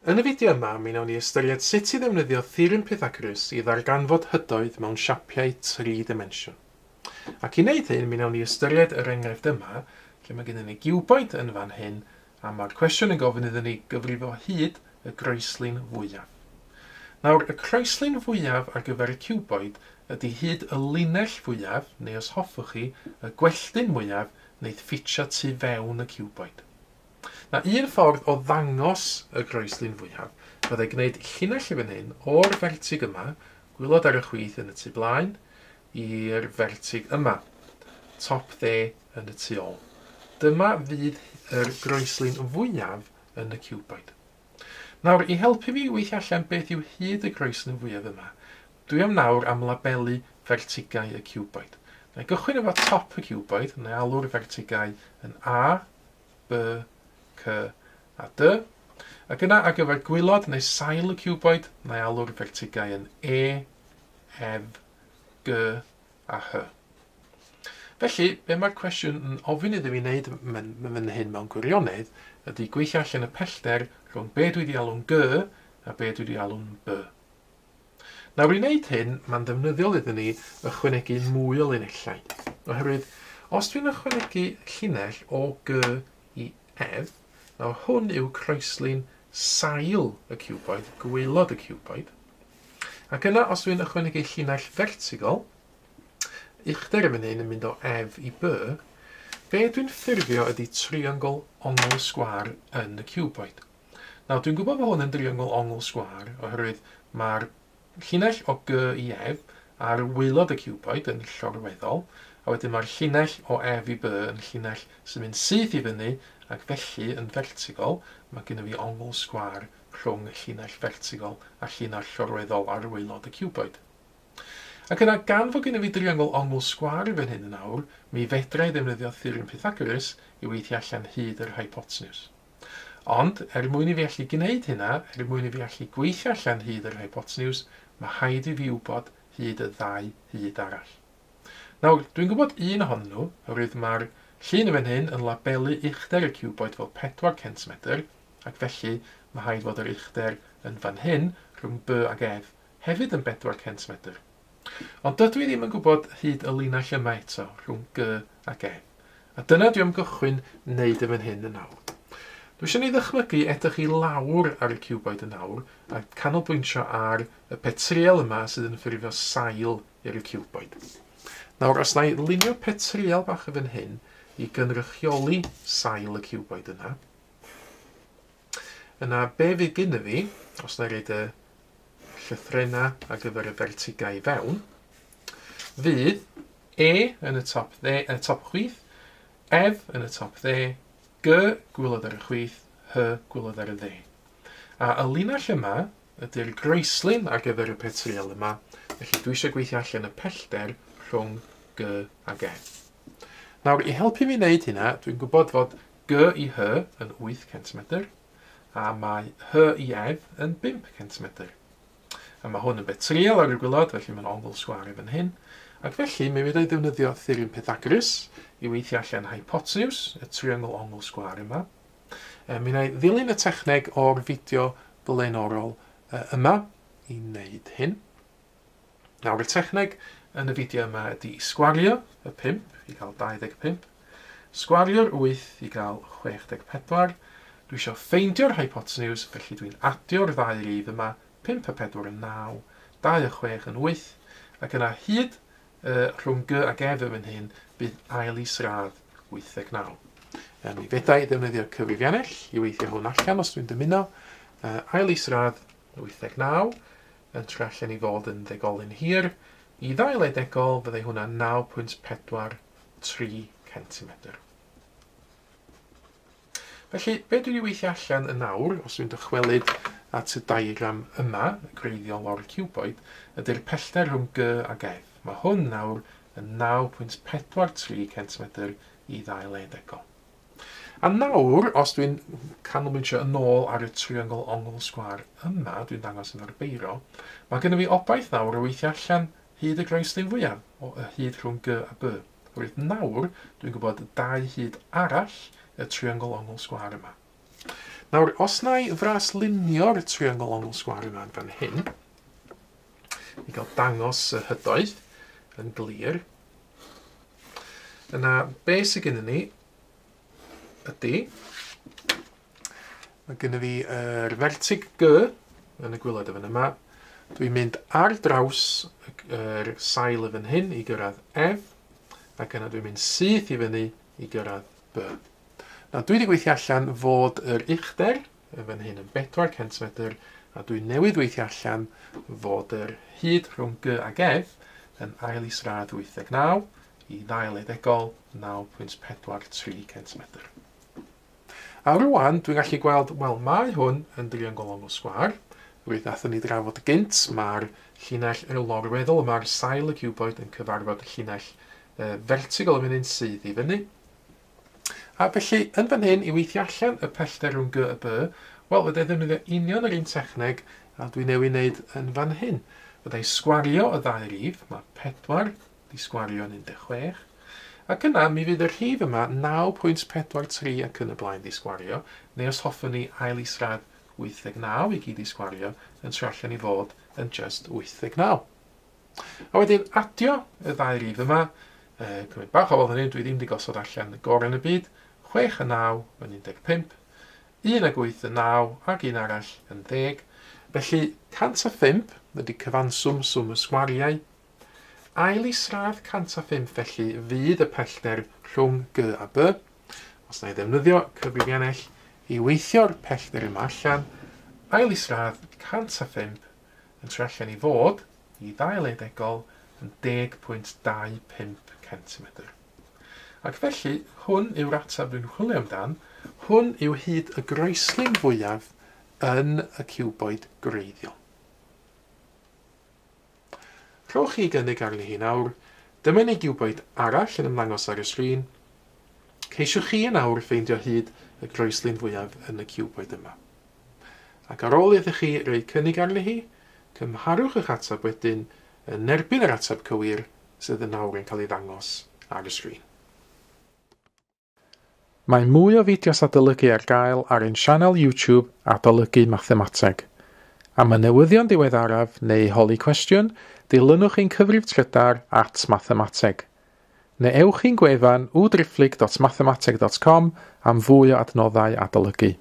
Yn y fideo yma, mi wnawn ni ystyried sut i ddefnyddio Theorem Pythagoras i ddarganfod hydoedd mewn siapiau 3 dimensiwn. Ac i wneud hyn, mi wnawn ni ystyried yr enghraifft yma, lle mae gennym ni giwboid yn fan hyn, a mae'r cwestiwn yn gofyn iddyn ni gyfrifo hyd y groeslin fwyaf. Nawr, y croeslin fwyaf ar gyfer y ciwboid ydy hyd y linell fwyaf, neu os hoffwch chi, y gwelltyn mwyaf, wneith ffitio tu fewn y ciwboid. Na, un ffordd o ddangos y groeslin fwyaf fyddai gwneud llinell i fan hyn o'r fertig yma, gwylod ar y chwith yn y tu blaen, i'r fertig yma, top dde yn y tu ôl. Dyma fydd yr groeslin fwyaf yn y ciwboid. Nawr, i helpu fi weithio allan beth yw hyd y groeslin fwyaf yma, dwi am nawr am labelu fertigau y ciwboid. Na i gychwyn efo top y ciwboid, na i alw'r fertigau yn A, B, C a D. Ac yna ar gyfer gwylod neu sail y ciwboid, na i alw'r fertigau yn E, F, G a H. Felly, be mae'r cwestiwn yn ofyn iddo fi wneud fan hyn mewn gwirionedd ydy gweithio allan y pellter rhwng be dwi wedi alw'n G a be dwi wedi alw'n B. Nawr, i wneud hyn, mae'n ddefnyddiol iddyn ni ychwanegu mwy o linellau, oherwydd os dwi'n ychwanegu llinell o G i F, nawr hwn yw croeslin sail y ciwboid, gwaelod y ciwboid, ac yna os dwi'n ychwanegu llinell fertigol, uchder yn fan hyn yn mynd o F i B, be dwi'n ffurfio ydy triongl ongl sgwâr yn y ciwboid. Nawr, dwi'n gwybod bod hwn yn driongl ongl sgwâr oherwydd mae'r llinell o G i F ar waelod y ciwboid yn llorweddol, a wedyn mae'r llinell o F i B yn llinell sy'n mynd syth i fyny, ac felly yn fertigol, mae gennym fi ongl sgwâr rhwng y llinell fertigol a llinell llorweddol ar waelod y ciwboid. Ac yna, gan fod gennym fi driongl ongl sgwâr i fan hyn yn awr, mi fedra i ddefnyddio Theorem Pythagoras i weithio allan hyd yr hypotenws. Ond, er mwyn i fi allu gwneud hynna, er mwyn i fi allu gweithio allan hyd yr hypotenws, mae rhaid i fi wybod hyd y ddau hyd arall. Nawr, dwi'n gwybod un ohonyn nhw, oherwydd mae'r llun yn fan hyn yn labelu uchder y ciwboid fel 4 cm, ac felly mae rhaid fod yr uchder yn fan hyn, rhwng B ag F, hefyd yn 4 cm. Ond dydw i ddim yn gwybod hyd y linell yma eto, rhwng G ac F. A dyna dwi am gychwyn wneud yn fan hyn yn awr. Dwi eisiau ni ddychmygu edrych i lawr ar y ciwboid yn awr a canolbwyntio ar y petriel yma sydd yn ffurfio sail i'r ciwboid. Nawr, os na i lunio petriel bach yn fan hyn i gynrychioli sail y ciwboid yna, yna be fydd gynna fi, os na i roid y llythrennau ar gyfer y fertigau i fewn, fydd E yn y top dde, y top chwith, F yn y top dde, G gwylod ar y chwith, H gwylod ar y dde. A y linell yma ydy'r groeslin ar gyfer y petriel yma, felly dwi eisiau gweithio allan y pellter rhwng G ag F. Nawr, i helpu fi wneud hynna, dwi'n gwybod fod G i H yn 8 cm, a mae H i F yn 5 cm. A mae hwn yn betriel ar y gwylod, felly mae'n ongl sgwâr i fan hyn. Ac felly, mi fydda i ddefnyddio Theorem Pythagoras i weithio allan hypotenws, y triongl ongl sgwâr yma. Mi wna i ddilyn y techneg o'r fideo blaenorol yma i wneud hyn. Nawr, y techneg yn y fideo yma ydy i sgwario y 5 i gael 25, sgwario'r 8 i gael 64. Dwi eisiau ffeindio'r hypotenws, felly dwi'n adio'r ddau rif yma, 5 a 4 yn 9, 2 a 6 yn 8, ac yna hyd rhwng G ac F yn fan hyn bydd ail isradd 89. Mi fedra i ddefnyddio cyfrifiannell i weithio hwn allan os dwi'n dymuno. Ail isradd 89 yn troi allan i fod yn ddegolyn hir. I ddau le degol fyddai hwnna 9.43 cm. Felly, be dwi wedi weithio allan yn awr, os dwi'n dychwelyd at y diagram yma, y gwreiddiol o'r ciwboid, ydy'r pellter rhwng G ag F. Mae hwn nawr yn 9.43 cm i ddau le degol. A nawr, os dwi'n canolbwyntio yn ôl ar y triongl ongl sgwâr yma, dwi'n dangos yn arbeiro, mae gennym fi obaith nawr o weithio allan hyd y groeslin fwyaf, o y hyd rhwng G a B. Oherwydd nawr, dwi'n gwybod dau hyd arall y triongl ongl sgwâr yma. Nawr, os na i fraslunio'r triongl ongl sgwâr yma yn fan hyn, i gael dangos y hydoedd yn glir, yna be sydd gennym ni ydy, mae gennym fi yr fertig G yn y gwaelod y fan yma. Dwi'n mynd ar draws yr sail y fan hyn i gyrraedd F, ac yna dwi'n mynd syth i fyny i gyrraedd B. Nawr, dwi wedi gweithio allan fod yr uchder y fan hyn yn 4 cm, a dwi newydd weithio allan fod yr hyd rhwng G ag F yn ail isradd 89 i ddau ledegol 9.43 cm. A rwan, dwi'n gallu gweld, wel, mae hwn yn driongl ongl sgwâr. Rwydd nathon ni drafod gynt, mae'r llinell yr lorweddol, mae'r sail y cuboid yn cyfarfod y llinell vertical yn mynd sydd i fyny. A felly, yn fan hyn, i weithio allan y pellter rhwng G a B, wel, fydda i ddefnyddio union yr un techneg a dwi newydd wneud yn fan hyn. Fydda i sgwario y ddau rif, mae 4 di sgwario yn 16, ac yna mi fydd y rhif yma 9.43 ac yn y blaen di sgwario, neu os hoffwn ni ail isradd 89 i gyd i sgwario, yn troi allan i fod yn just 89. A wedyn adio y ddau rif yma, cymryd bach o fel hynny, dwi ddim wedi gosod allan y gorau yn y byd, 6 a 9 yn 15, 1 ag 8 yn 9 ac un arall yn 10. Felly 105 ydy cyfanswm swm y sgwariau. Ail isradd 105 felly fydd y pellter rhwng G a B. Os na i ddefnyddio cyfrifiannell i weithio'r pellter yma allan, ail isradd 105 yn troi allan i fod i ddau ledegol yn 10.25 cm. Ac felly, hwn yw'r ateb dwi'n chwilio amdan, hwn yw hyd y groeslin fwyaf yn y cuboid gwreiddiol. Rhowch chi gynnig arni hi nawr. Dyma ni giwboid arall yn ymddangos ar y sgrin. Ceisiwch chi yn awr ffeindio hyd y groeslin fwyaf yn y cuboid yma. Ac ar ôl iddo chi roi cynnig arni hi, cymharwch eich ateb wedyn yn erbyn yr ateb cywir sydd yn awr yn cael ei ddangos ar y sgrin. Mae mwy o fideos adolygu ar gael ar ein sianel YouTube Adolygu Mathemateg. Am y newyddion diweddaraf neu holi cwestiwn, dilynwch ein cyfrif trydar @mathemateg. Neu ewch i'n gwefan www.mathemateg.com am fwy o adnoddau adolygu.